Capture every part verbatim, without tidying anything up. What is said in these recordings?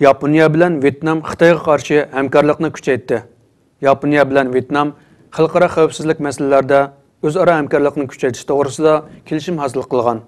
ياپونىيە بىلەن ۋيېتنام خىتايغا قارشى ھەمكارلىقنى كۈچەيتتى. ياپونىيە بىلەن ۋيېتنام خەلقئارا خەۋپسىزلىك مەسىلىلەردە ئۆزئارا ھەمكارلىقنى كۈچەيتىش توغرىسىدا كېلىشىم ھاسىل قىلغان.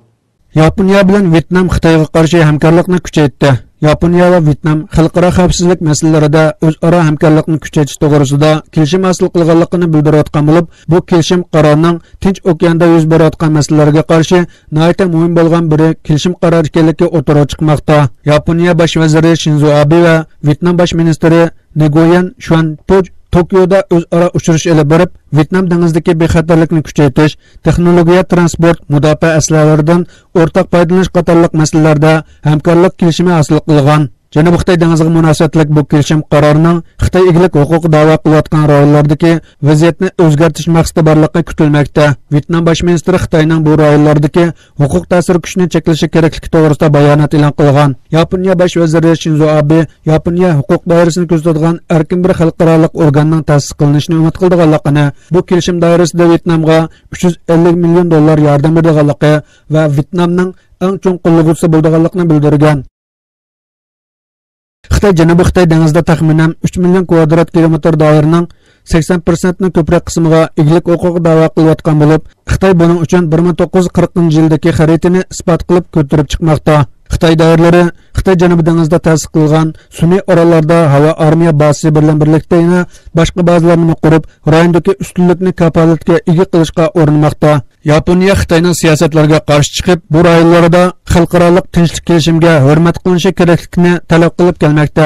ياپونىيە بىلەن ۋيېتنام خىتايغا قارشى ھەمكارلىقنى كۈچەيتتى. ياپونىيە ۋە ۋيېتنام خەلقئارا خەۋپسىزلىك مەسىلىلىرىدە ئۆزئارا ھەمكارلىقنى كۈچەيتىش توغرىسىدا كېلىشىم ھاسىل قىلغانلىقىنى بىلدۈرۈۋاتقان بولۇپ، بۇ كېلىشىم قارارىنىڭ تىنچ ئوكياندا يۈز بېرىۋاتقان مەسىلىلەرگە قارشى ناھايىتى مۇھىم بولغان بىرى كېلىشىم قارارى ئىكەنلىكى ئوتتۇرىغا چىقماقتا. ياپونىيە باش ۋەزىرى شىنزو ئابې ۋە ۋيېتنام باش مىنىستىرى نىگويەن شۈەنپۇج توكيودا ئۆزئارا ئۇچرىشىش ئېلىپ بېرىپ، ۋيېتنام دېڭىزىدىكى بىخەتەرلىكنى كۈچەيتىش، تېخنولوگىيە، تىرانسپورت، مۇداپىئە ئەسلىھەلىرىدىن ئورتاق پايدىلىنىش قاتارلىق مەسىلىلەردە ھەمكارلىق كېلىشىمى ھاسىل قىلغان. جەنۇبىي خىتاي دېڭىزىغا مۇناسىۋەتلىك بۇ كېلىشىم قارارىنىڭ خىتاي ئىگىلىك ھوقۇقى دەۋا قىلىۋاتقان رايونلاردىكى ۋەزىيەتنى ئۆزگەرتىش مەقسىتى بارلىقى كۈتۈلمەكتە. ۋيېتنام باش مىنىستىرى خىتاينىڭ بۇ رايونلاردىكى ھوقۇق تەسىر كۈچىنى چەكلىشى كېرەكلىكى توغرىسىدا بايانات ئېلان قىلغان. ياپونىيە باش ۋەزىرى شىنزو ئابې ياپونىيە ھوقۇق دائىرىسىنى كۆزىتىدىغان ئەركىن بىر خەلقئارالىق ئورگاننىڭ تەسىس قىلىنىشىنى ئۈمىد قىلىدىغانلىقىنى، بۇ كېلىشىم دائىرىسىدە ۋيېتنامغا ئۈچ يۈز ئەللىك مىليون دوللار ياردەم بېرىدىغانلىقى ۋە ۋيېتنامنىڭ ئەڭ چوڭ قوللىغۇچىسى بولىدىغانلىقىنى بىلدۈرگەن. خىتاي جەنۇبىي خىتاي دېڭىزىدا تەخمىنەن ئۈچ مىليون كۋادرات كىلومېتىر دائىرىنىڭ سەكسەن پىرسەنتتىن كۆپرەك قىسمىغا ئىگىلىك ھوقۇقى دەۋا قىلىۋاتقان بولۇپ، خىتاي بۇنىڭ ئۈچۈن بىر مىڭ توققۇز يۈز قىرىقىنچى يىلدىكى خەرىتىنى ئىسپات قىلىپ كۆتۈرۈپ چىقماقتا. خىتاي دائىرىلىرى خىتاي جەنۇبىي دېڭىزىدا تەسىس قىلغان سۈنئىي ئوراللاردا ھاۋا ئارمىيە بازىسى بىلەن بىرلىكتە يەنە باشقا بازىلارنىمۇ قۇرۇپ، رايوندىكى ئۈستۈنلۈكنى كاپالەتكە ئىگە قىلىشقا ئۇرۇنماقتا. ياپونىيە خىتاينىڭ سىياسەتلىرىگە قارشى چىقىپ، بۇ رايونلاردا خەلقئارالىق تىنچلىق كېلىشىمىگە ھۆرمەت قىلىنىشى كېرەكلىكىنى تەلەپ قىلىپ كەلمەكتە.